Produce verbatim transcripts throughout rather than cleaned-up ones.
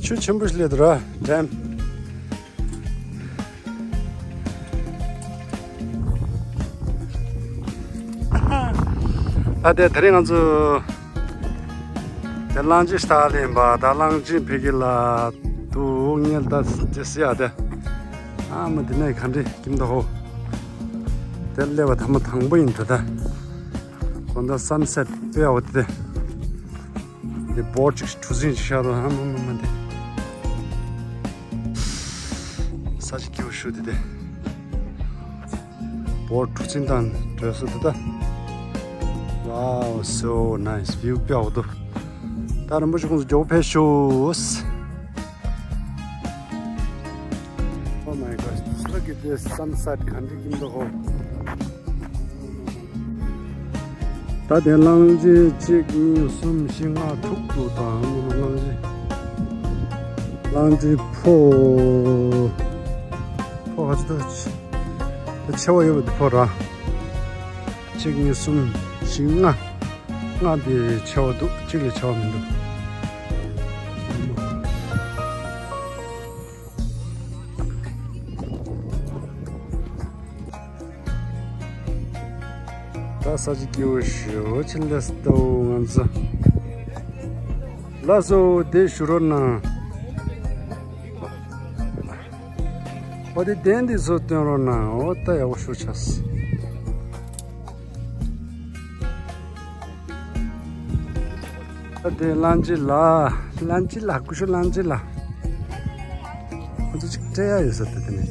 ཆུ་ཆེན་པོ་ཞིག་སླེབས་འདུག་ར། ཌེམ། ད་དེ་དེ་རིང་ང་ཚོ་དེ་གླང་ཆེན་ལྟ་ག་སླེབས་པ། ད་གླང་ཆེན་ཕ་གི་ལ་འདུག་ངས་ད་དེ་ཟེར་ཡ་དེ། ཨ་མ་དེ་ནས་ག་འདྲ་ཀིམ་ད་ཧོ། དེ་སླེབས་པ་ཐ་མ་དང་པོ་ཡིན་འགྲོ་ད། གོང་ད་སན་སེཊ་དཔེ་ཡག་པོ་དེ། དེ་བོར་ཅིག་གྲུ་གཟིངས་ཅིག་ཤར་འདུག་ཨ་མ་མ་མ་དེ། ས་ཆ་སྐྱིད་པོ་ཞིག་འདུག་དེ། བོར་གྲུ་གཟིངས་དང་འདྲ་ས་འདུག་ད། Wow, so nice. ཝིའུ་དཔེ་ཡག་པོ་འདུག་ད་རིན་པོ་ཆེ་ཁོང་ཚོ་མགྱོགས་པོ་ཕེབས་ཤོག Oh my gosh, look at this sunset. ག་འདྲ་ཀིམ་ད་ཧོ། ད་དེ་གླང་ཆེན་གཅིག་གཉིས་གསུམ་བཞི་ལྔ་དྲུག་འདུག་ད་གླང་ཆེན། གླང་ཆེན་ཕོ། ཕོ་ག་ཚོད་ད་ཆེ་བ་ཡོད་པ་དེ་ཕོ་ར། གཅིག་གཉིས་གསུམ་བཞི་ལྔ། ལྔ་དེ་ཆེ་བ་འདུག་གཅིག་ལས་ཆེ་བ་མི་འདུག་ད་ས་ཆ་སྐྱིད་པོ་ཞེ་པོ་ཅིག་སླེབས་སོང་ད། ང་ཚོ་ལགས་སོ། དེ་བཞུགས་རོགས་གནང་། འོ་དེ་གདན་འདི་ཚོ་སྟོན་རོགས་གནང་། འོ་ད་ཡག་པོ་ཞེ་པོ་ཆགས་སོང་། ད་དེ་གླང་ཆེན་ལ། གླང་ཆེན་ལ། སྐུ་ཞབས་གླང་ཆེན་ལ། ཁོ་ཚོ་ཅིག་སྤྲད་ཡ་ཡོད་ས་དེ་དེ་ནས།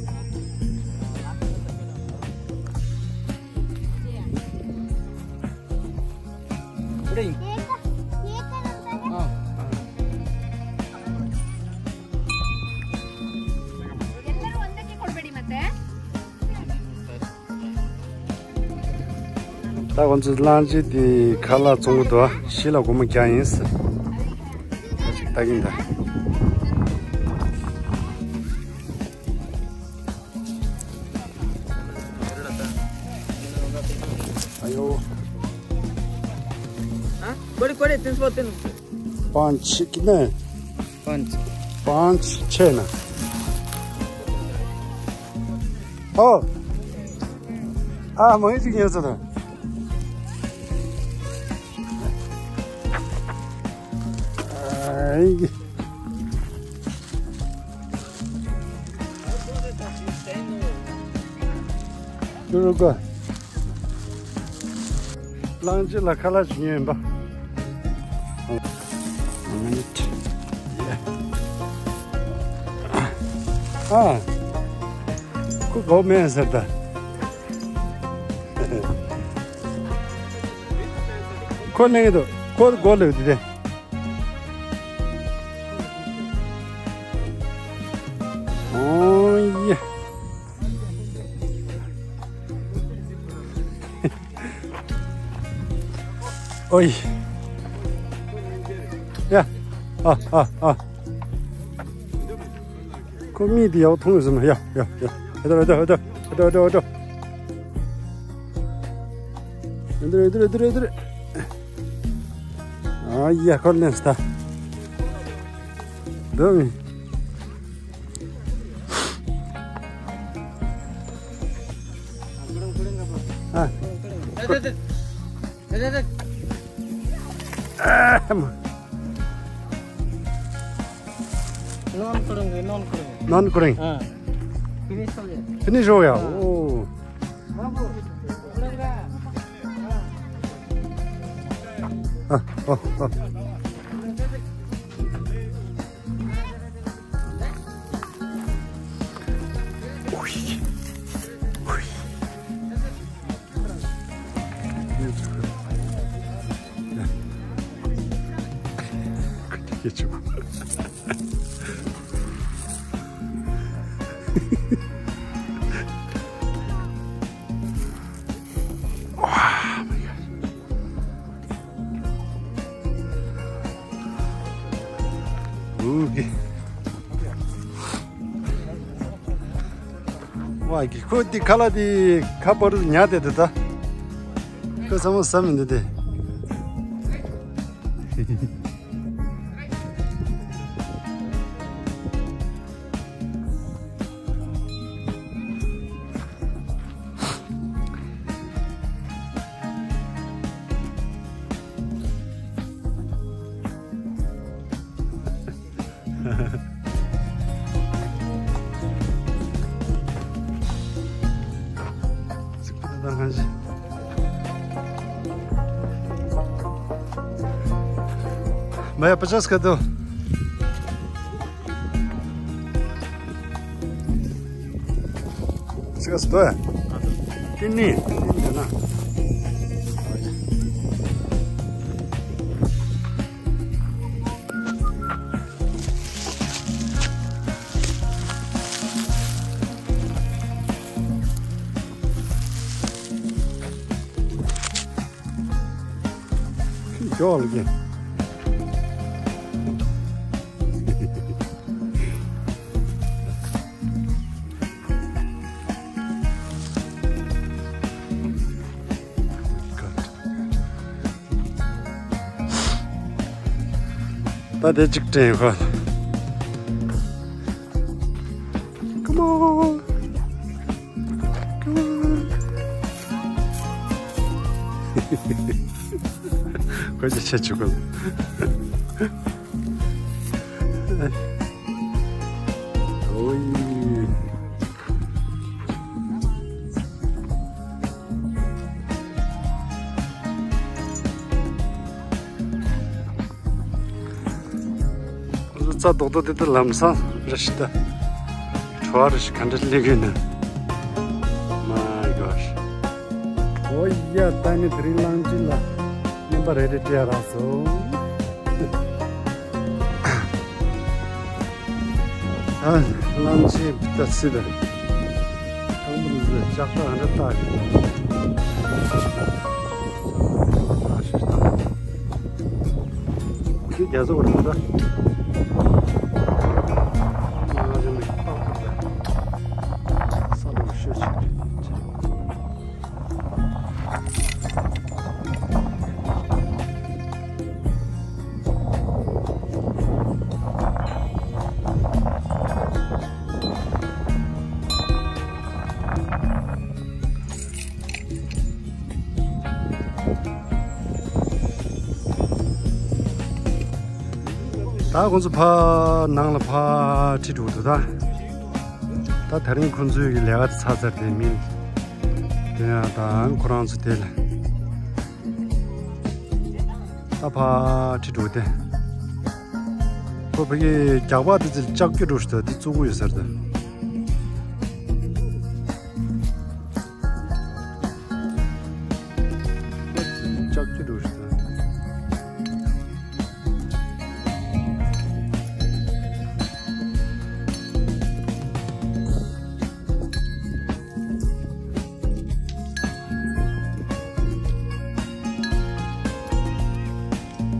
ಎಲ್ಲರೂ ಒಂದಕ್ಕೆ ಕೊಡಬೇಡಿ ಮತ್ತೆ. ད་ཁོང་ཚོས་གླང་ཆེན་དེ་ཁ་ལག་བཙོང་གི་འདུག་ཤི་ལ་སྒོར་མོ་བརྒྱ་ཡིན་ཟེར། ད་ཅིག་ལྟ་གིན་ད། ཨ་ཡོ། हाँ? कोड़े, कोड़े, तीन सौ, तीन सौ। पाँच कितने? पाँच। पाँच छः ना। ओ। आ, मैं जी गया था। आई। रुको। གླང་ཆེན་ལ་ཁ་ལག་ཞུ་མཁན་ཡིན་པ། One minute. Yeah. ཨ། ཁོ་སྒོ་མེད་ཟེར་ད། ཁོ་ལེན་གི་འདུག་ཁོ་སྒོ་ལེགས་འདུག་དེ། ཨོ་ཡེ། ཨོ་ཡེ། ཡ། ཨ་ཨ་ཨ། ཁོ་མི་དེ་ཡག་མཐོང་ཡོད་ས་མ། ཡ་ཡ་ཡ། ཨེ་ཏོ་ཨེ་ཏོ་ཨེ་ཏོ། ཨེ་ཏོ་ཨེ་ཏོ་ཨེ་ཏོ། ཨེ་ཏོ་ཨེ་ཏོ་ཨེ་ཏོ། ཨ་ཡ། ཁོ་ལེན་སྟ། འདུག་མི། ཨ། ཨ་མ། नॉन करेंगे, नॉन करेंगे। नॉन करेंगे। हाँ। फिनिश हो गया। फिनिश हो गया। हाँ। ओ। हाँ, ओ, ओ। ཁྱེད་ཆུ། ཝ་གི་ཁོ་དེ་ཁ་ལག་དེ་ཁ་པར་ཉར་དེ་དེ་ད། ཁོ་ཚང་མ་ཟ་མི་འདུག་དེ། Моя прическа то. Сейчас стой. Ты не, ты не, она. ཁྱོད་ལ་ཀྱེ། ད་དེ་གཅིག་དྲན་ཁོ། Come on. Come on. ཁོ་ཅི་བྱེད་ཆོག་གི། ཨོའི། ཁོ་ཚོ་རྩྭ་རྡོག་རྡོག་དེ་ད་ལམ་སང་རེད་ཤི་ད། བྲོ་བ་རེད་ཤི་ག་འདྲ་སླེབས་ཡོད་ན། My gosh. ཨོ་ཡ། ད་ནི་དེ་རིང་གླང་ཆེན་ལ་རྔན་པ་རེ་རེ་སྤྲད་རག་སོང་། ཨ། གླང་ཆེན་ད་སི་ད། ཨ་མ་རུ་ཟེར་ལྕགས་ཐག་ཨ་འདྲ་བཏགས་ཡོད། ཨ་ཤི་ད། ཁྱོད་རྒྱ་བཟོ་བར་འགྲོ་ད། ང་རང་མི་ཏག་ཏག་ད། ས་ལ་ཤོད་ཆེ་རེད། ད་ཁོང་ཚོ་ཕར་ནང་ལ་ཕར་ཁྲིད་འགྲོ་འདུག་ད། ད་དེ་རིང་ཁོང་ཚོའི་གི་ལས་ཀ་ཚར་ཚར་དེ་མིན། དེ་ཡང་ད་ཁོ་རང་ཚོ་དེ་ལ། ད་ཕར་ཁྲིད་འགྲོ་དེ། ཁོ་ཕ་གི་རྒྱག་པ་དེ་ཚོ་ལྕགས་ཀྱུ་འགྲོ་ཞིག་ད་དེ་བཙུགས་ཡོད་ཟེར་ད། ལྕགས་ཀྱུ་འགྲོ་ཞིག་ད།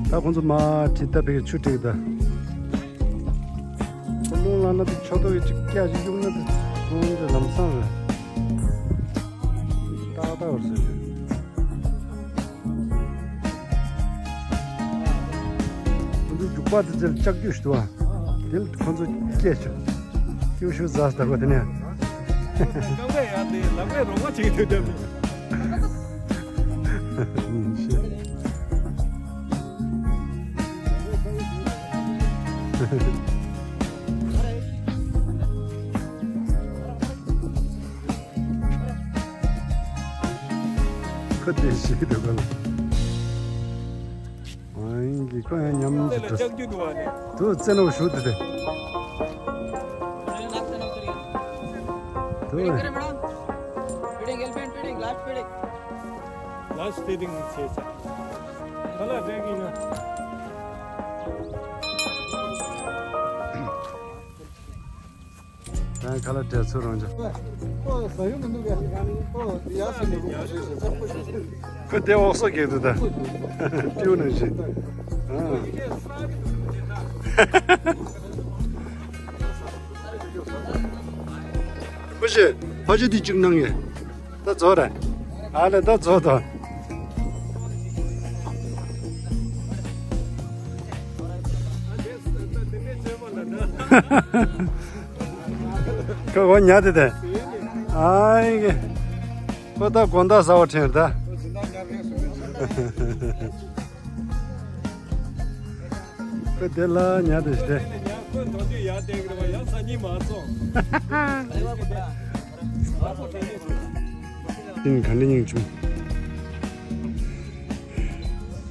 ད་ཁོང་ཚོ་མར་ཁྲིད་ད་ཕ་གི་ཆུ་ཁྲིད་ད། ཁོ་རླུང་ལངས་ན་དེ་ཆོ་ཏོ་གི་ཅིག་སྐྱ་ཅིག་གཡུག་ན་དེ་ཁོང་ཚོ་ལམ་སང་རེད། ཏག་ཏག་བར་ཟེར། ཁོང་ཚོ་རྒྱུག་པ་དེ་ཚོར་ལྕགས་ཀྱུ་ཞིག་འདུག་ཨ། དེ་ལ་ཁོང་ཚོ་སྐྱེས་བྱུང་། ཀྱུ་ཤུ་ཟ་ཟླ་བ་དེ་ནས། རྐང་པས་ཡང་དེ་ལག་པས་རོགས་པ་བྱེད་ཐུབ་ཐུབ། ཁོ་དེ་ཤེས་འདུག་ག་ལ། ཨང་གི་ཁོ་ཡང་ཉམས་ཀྱི་འགྲོ། དུ་རྩེ་ནོ་ཞུ་དེ་དེ། དུ། Feeding, elephant feeding, last feeding. Last feeding བྱས་ཚར། ཁ་ལག་སྤྲད་ཀྱི་ཡིན་ན། ཁ་ལག་སྤྲད་ཚུར་རང་ཅག་ཨོ་ཟ་ཡུ་མི་འདུག་གས། ཨོ་ཡ་ཟ་མི་འདུག་ཁོ་དེ་འོག་ས་གེགས་འདུག་ད། ཏིའུ་ནང་བཞིན། ཨ། ཁོ་ཞེས་ཕ་ཆུ་དེ་གཅིག་གནང་ངས། ད་རྫོགས་ར། ཨ་ལེ་ད་རྫོགས་དང་། ཁོ་གོ་ཉལ་དེ་དེ། ཨ་ཡི་གེ། ཁོ་ད་དགོང་དག་ཟ་བ་དྲན་ད། ཁོ་དེ་ལ་ཉལ་དེ་ཞིག་དེ། ཁོས་མདོ་འདི་ཡར་བསྡད་ཀྱི་རེད་པ། ཡང་ས་གཉིས་མ་སོང་། ཨིན་ག་འདྲ་སྙིང་རྗེ།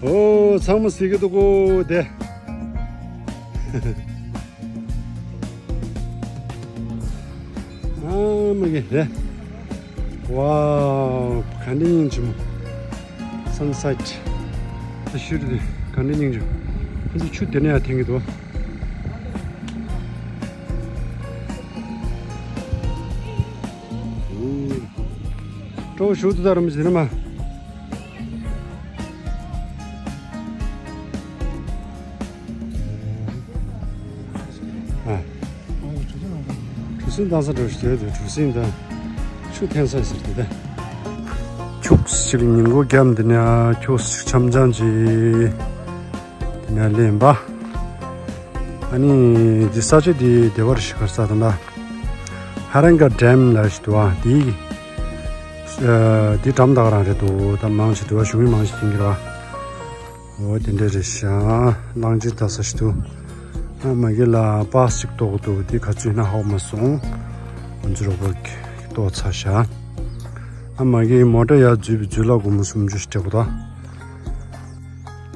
ཨོ་ཚང་མ་གཟིགས་ཀྱི་འདུག་གོ་དེ། ཨ་མ་གི་རེད། ཝའོ་ག་འདྲ་སྙིང་རྗེ་མོ། སན་སེཊ། ད་ཤུལ་དེ་ག་འདྲ་སྙིང་རྗེ། ཁོ་ཚོ་ཆུ་དེ་ནས་ཡར་འཐེན་གྱི་འདུག་སྤྲོ་བོ་ཞུ་དུ་ད་རུམ་ཟིན་མ། ཨ། གྲུ་གཟིངས་བཏང་ས་འགྲོ་ཞིག་དེ་དུས་གྲུ་གཟིངས་དང་ཆུ་འཐེན་ས་ཟེར་དེ་དེ། ཁྱུག་ཅིག་ཉིན་གུང་རྒྱབ་འདི་ནས་ཁྱུག་ཅིག་འཆམ་འཆམ་ཅིག་འདི་ནས་ལེན་པ། ཨ་ནི་འདི་ས་ཆ་འདི་བདེ་བར་ཞིག་གར་ས་དང་ད། ཧ་རན་ག་ཌེམ་ལ་ཞིག་འདུག་ཨ། འདི་འདི་འགྲམ་དག་རང་རེད་འདུག་ད་མང་ཆེ་འདུག་ཨ། གཞུང་མི་མང་ཆེ་ཡིན་གྱི་རེད་བ། འོ་དེ་འདྲ་རེད་ཤག་གླང་ཆེན་ལྟ་ས་ཞིག་འདུག་ཨ་མ་གི་ལ་པཱས་ཅིག་གཏོགས་འདུག་འདི་ག་ཚོད་ན་ཧ་གོ་མ་སོང་། ང་ཚོ་རོགས་པ་གཏོགས་ཚར་ཤག་ཨ་མ་གི་མོ་ཊ་ཡར་འཛུལ་བའི་འཛུལ་ལ་སྒོར་མོ་སུམ་ཅུ་ཞིག་སྤྲད་པ་དང་།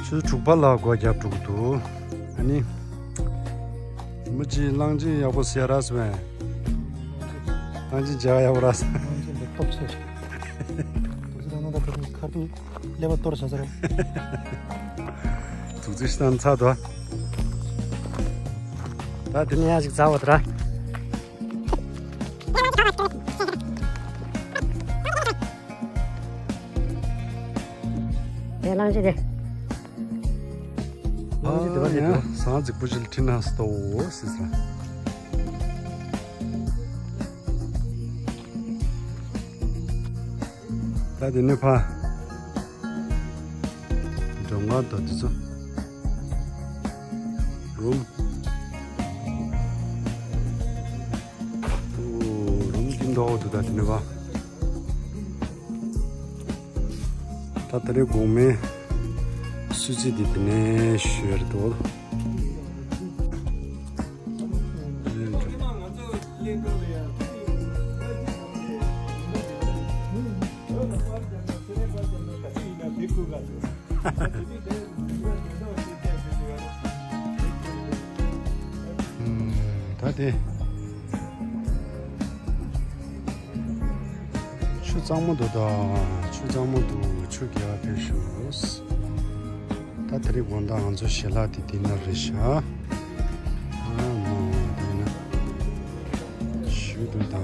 ཆུ་ཚོད་དྲུག་པ་ལ་སྒོ་བརྒྱབ་འགྲོ་གི་འདུག་ཨ་ནི། མི་གཅིག་གླང་ཆེན་ཡག་པོ་ཟེར་ར་སོང་བས། གླང་ཆེན་མཇལ་ཡག་པོ་ར་སོང་། གླང་ཆེན་འདི་སྟོབས་ཆེ་ཞིག་དུག་རྫི་ལ་ནང་ད་ཁ་ཐུག་ཀླད་པ་གཏོར་བྱ་ཟེར། དུག་རྫི་ཤི་དང་ཚ་དོ། ད་དེ་ནས་ཡ་ཞིག་ཚ་བ་དེ་ར། དེ་གླང་ཆེན་དེ། གླང་ཆེན་དེ་བ་རེད་དོ། ཟངས་རྫིག་པོ་ཅིག་ལ་ཁྲིད་ན་སྟོ་སི་ས། ད་དེ་ནས་ཕ། སྒྲོན་ཁང་དང་དེ་ཚོ། རུམ། ཨོ། རུམ་གྱི་མདོག་འདུག་ད་དེ་ནས་ཕ། ད་ད་རེས་དགོང་མོའི་གསོལ་ཚིགས་འདི་དེ་ནས་ཞུ་ཡ་རེད་དོ། ད་དེ། ཆུ་གཙང་མོ་འདུག་ད། ཆུ་གཙང་མོ་འདུག་ཆུ་རྒྱག་ཕེབས་ཤོག་ད་དེ་རིང་དགོང་དག་ང་ཚོ་ཞལ་ལག་དེ་འདི་ན་རེད་ཤག་ཨ་མ་དེ་ན་ཞུ་འདུག་ད།